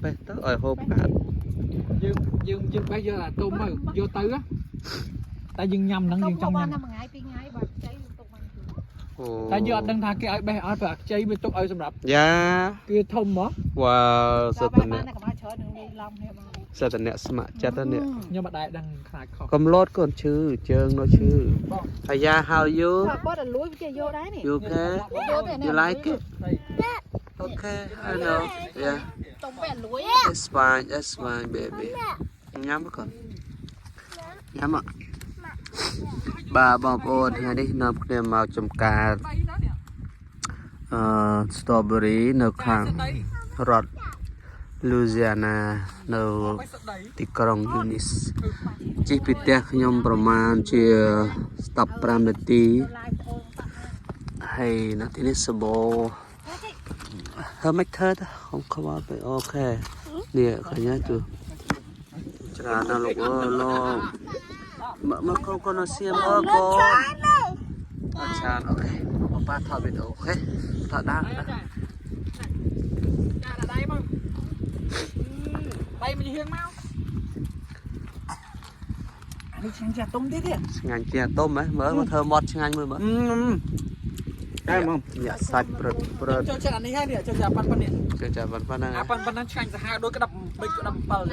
បេះទៅឲ្យហូបកាត់ យើងបេះយកអាទុំមកយកទៅតែយើងញ៉ាំហ្នឹងយើងចង់ញ៉ាំ បានមួយថ្ងៃពីរថ្ងៃបើខ្ចីទុកបានយូរ អូ តែយើងអត់ដឹងថាគេឲ្យបេះអត់ព្រោះអាខ្ចីវាទុកឲ្យសម្រាប់ យ៉ា គេធំហ៎ វ៉ាវសិត ដល់ តអ្នក បានតែកុំឲ្យច្រើននឹងនេះឡំគ្នាបាន សិតតអ្នកស្ម័គ្រចិត្តហ្នឹងនេះ ខ្ញុំអត់ដែរដឹងខ្លាចខុស កំឡត់កូនឈឺជើងនៅឈឺអាយ៉ា how you បើបត់ឲ្យលួយវាយកដែរនេះ you okay យកទេ you like it okay I know yeah ទុំពេលលួយ it's fine it's fine baby ញ៉ាំកូនញ៉ាំអត់បាទបងប្អូនថ្ងៃនេះនាំគ្នាមកចំការអឺ strawberry នៅខាងរដ្ឋ Louisiana នៅទីក្រុង Eunice ជិះពីផ្ទះខ្ញុំប្រមាណជា15នាទីហើយនៅទីនេះសបោធ្វើមិនធ្វើទៅខ្ញុំខ្វល់ពេក okay នេះឃើញទេទូច្រើនណាស់លោកអើយលោកមកមកកូនកូនសៀមអើកូនអត់ច្រើន okay បងប៉ាថតវីដេអូ okay ថតដើរ ចាដាក់ដៃមកដៃមកហៀងមកអានេះឆ្ងាញ់ចាស់ទុំទៀតទេ ឆ្ងាញ់ជាងអាទុំហ៎មើលមកធ្វើមាត់ឆ្ងាញ់មួយមើល តែហ្មង ញាក់សាច់ព្រឹតព្រឹត ចូលចិត្តអានេះហើយនេះចូលចិត្តអាប៉ាន់ប៉ុណ្នេះ គេចាំប៉ុណ្ណឹង អាប៉ាន់ប៉ុណ្ណឹងឆ្ងាញ់សាហាវដូចក្តាប់ដូចក្តាប់7ចា អត់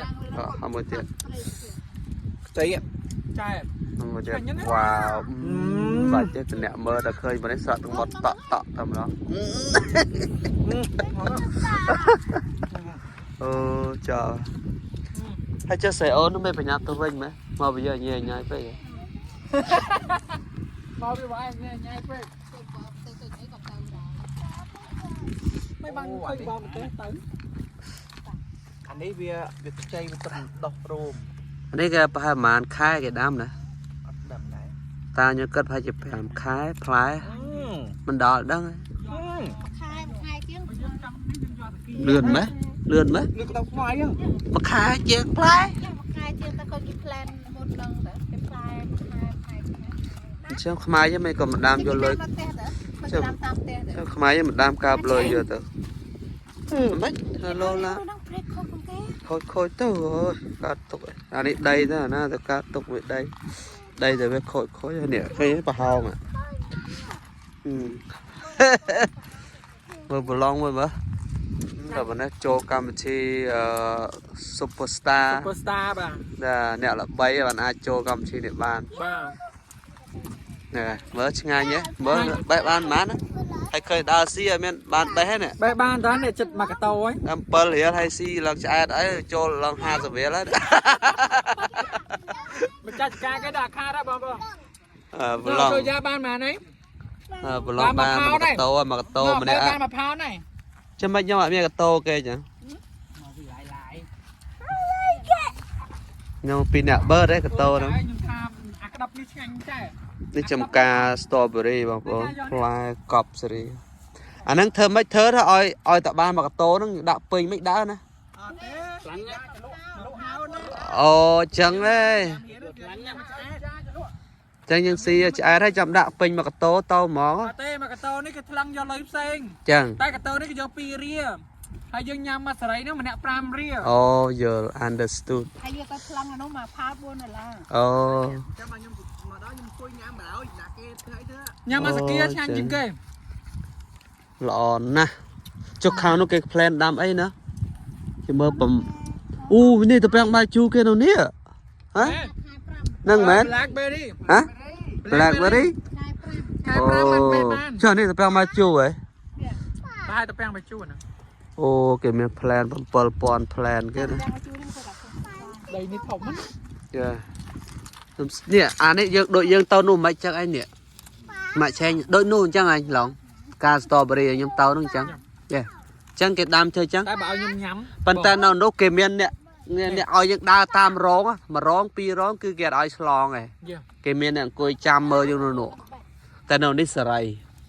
ហើយមួយទៀត ខ្ចី ចែ មួយទៀតវ៉ាវបាច់ទេអ្នកមើលតែឃើញប៉ុណ្នេះស្រក់ទាំងមាត់តក់តក់តែម្ដងអូចោហើយចុះស្រីអូននោះមិនបញ្ញាប់ទៅវិញម៉េះមកវិញញ៉ៃញ៉ៃពេក មកវាវាយញ៉ៃញ៉ៃពេកមិនបានឃើញបងប្រទេសទៅ អានេះវាវាខ្ចីវាទឹកដោះរោម នេះគេប្រហែលប្រហែលខែគេដាំណា អត់ដឹងដែរ តាខ្ញុំគិតប្រហែលជា5ខែផ្លែមិនដល់ដឹង ខែមួយខែជាង លឿនម៉េះលឿនម៉េះ លើកដល់ខ្វាយហ្នឹង មួយខែជាងផ្លែ មួយខែជាងតែគាត់គេ plan មុនដឹងតែគេផ្លែមួយខែមួយខែជាង អញ្ចឹងខ្មែរយើងមិនក៏មិនដាំយកលុយ ផ្ទះទៅដាំតាមផ្ទះទៅ ខ្មែរយើងមិនដាំកើបលុយយកទៅមិនឡូឡា នឹងព្រេកខុសគេ ខូចខូចទៅអូយកើតទុកអានេះដីទៅអាណាទៅកើតទុកវាដីដីទៅវាខូចខូចនេះឃើញប្រហោងមើលប្រឡងមើលមើលតែប៉ុណ្ណេះចូលកម្មវិធីអឺ Superstar Super Star បាទ ដែលអ្នកល្បីបានអាចចូលកម្មវិធីនេះបាន បាទ ណែមើលឆ្ងាញ់ហ៎មើលបេះបានប៉ុន្មានហើយឃើញដើរស៊ីឲ្យមានបានបេះហ្នឹង បេះបានតានេះចិត្តមកកតោហើយ ដល់7រៀលហើយស៊ីឡើងឆ្អែតអីចូលឡើង50រៀលហើយ ម្ចាស់ការគេដាក់ខាតដែរបងប្អូន អឺប្រឡង ចូលយ៉ាបានប៉ុន្មានហី អឺប្រឡងបានមួយកតោមួយកតោម្នាក់ បានមួយផោនហើយ ចាំមិនខ្ញុំអត់មានកតោគេចឹង មកវាឡាយឡាយ ខ្ញុំពីរអ្នកបើទេកតោហ្នឹង ខ្ញុំថាអាក្តាប់នេះឆ្ងាញ់ចែ នេះចំការ strawberry បងប្អូនផ្លែកប់សេរីអាហ្នឹងធ្វើមិនធ្វើទៅឲ្យឲ្យតបានមួយកតោហ្នឹងដាក់ពេញមិនដើរណា អត់ទេខ្លាញ់លក់លក់ហៅណា អូចឹងទេ ខ្លាញ់មកឆ្អែតចាលក់ ចឹងយើងស៊ីឆ្អែតហើយចាំដាក់ពេញមួយកតោទៅហ្មង អត់ទេមកកតោនេះគេថ្លឹងយកលុយផ្សេង ចឹង តែកតោនេះគេយក2រៀលហើយយើងញ៉ាំមកសេរីហ្នឹងម្នាក់5រៀល អូយល់ understood ហើយយកទៅប្លង់អានោះមកផា4ដុល្លារ អូ ចាំមកខ្ញុំមកដល់ខ្ញុំអង្គុយញ៉ាំបណ្ដោយណាគេធ្វើអីធ្វើ ញ៉ាំមកសាគាឆ្ងាញ់ជាងគេ ល្អណាស់ចុះខាងនោះគេ plan ដាំអីណាគេមើលបំអូនេះទៅប្រាំងបាយជូរគេនៅនេះហ៎ ខែ5 ហ្នឹងមែន Blackberry ហ៎ Blackberry ខែ5 ខែ5បានបេះបាន ចុះនេះទៅប្រាំងបាយជូរហ៎ ប្រហែលទៅពាំងបាយជូរហ្នឹង អូគេមាន plan 7000 plan គេណា ចាំមកជួយនឹងគាត់ ដីនេះធំណា ចាខ្ញុំនេះអានេះយើងដូចយើងទៅនោះមិនចឹងអីនេះម៉ាក់ឆេងដូចនោះអញ្ចឹងអញឡងការ strawberry ឲ្យខ្ញុំទៅនោះអញ្ចឹងចាអញ្ចឹងគេដាំធ្វើអញ្ចឹង តែបើឲ្យខ្ញុំញ៉ាំ ប៉ុន្តែនៅនោះគេមានអ្នកអ្នកឲ្យយើងដើរតាមរងមួយរងពីររងគឺគេអត់ឲ្យឆ្លងឯង យ៉ា គេមានអ្នកអង្គុយចាំមើលយើងនៅនោះតែនៅនេះសេរី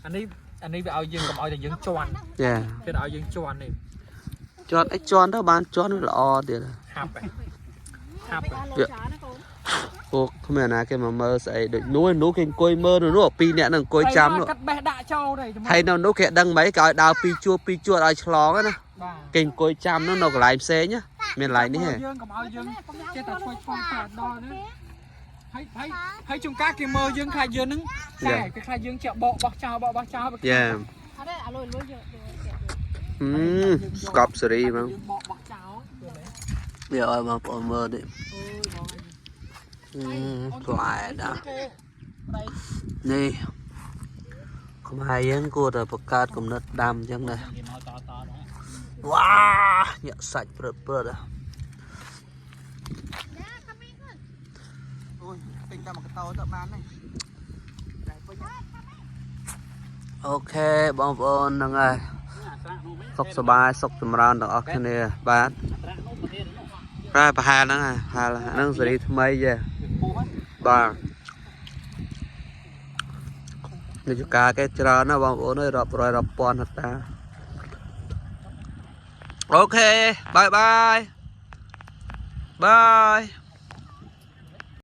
អានេះអានេះវាឲ្យយើងកុំឲ្យតែយើងជន់ ចា គេឲ្យយើងជន់នេះ ជន់អីជន់ទៅបានជន់វាល្អទៀត ហាប់ហ៎ហាប់ហ៎ លោច្រើនណាកូន ពួកគ្មានណាគេមកមើលស្អីដូចនោះនោះគេអង្គុយមើលនៅនោះពីរអ្នកនឹងអង្គុយចាំនោះ កាត់បេះដាក់ចូលដែរ ហើយនៅនោះគេដឹងមិនគេឲ្យដើរពីរជួរពីរជួរឲ្យឆ្លងណា បាទ គេអង្គុយចាំហ្នឹងនៅកន្លែងផ្សេងណាមានកន្លែងនេះហ៎ យើងកុំឲ្យយើងចេះតែឆ្វេងឆ្វងតែដល់នេះហើយហើយហើយជួនកាលគេមើលយើងខ្លាចយើងហ្នឹងតែគេខ្លាចយើងជាបកបោះចោលបកបោះចោល យ៉ា អត់ទេអាលុយលុយយកយក ហឹមស្កប់សេរីហ្មង យើងបកបោះចោល វាឲ្យបងប្អូនមើលនេះហឹមផ្លែណាស់នេះខ្មែរយើងគួរតែបង្កើតគំនិតដាំអញ្ចឹងដែរ គេមកតតដែរ វ៉ាញាក់សាច់ព្រឹតព្រឹតហ៎ អូយទិញតែមួយកតោទៅបានហើយតែពេញ OK បងប្អូនហ្នឹងហើយសុខសប្បាយសុខចម្រើនទាំងអស់គ្នាបាទប្រហែលប្រហែលហ្នឹងហើយប្រហែលហ្នឹងសេរីថ្មីចេះបាទនេះចការគេច្រើនណាស់បងប្អូនអើយរាប់រយរាប់ពាន់ហិកតា OK, bye bye bye.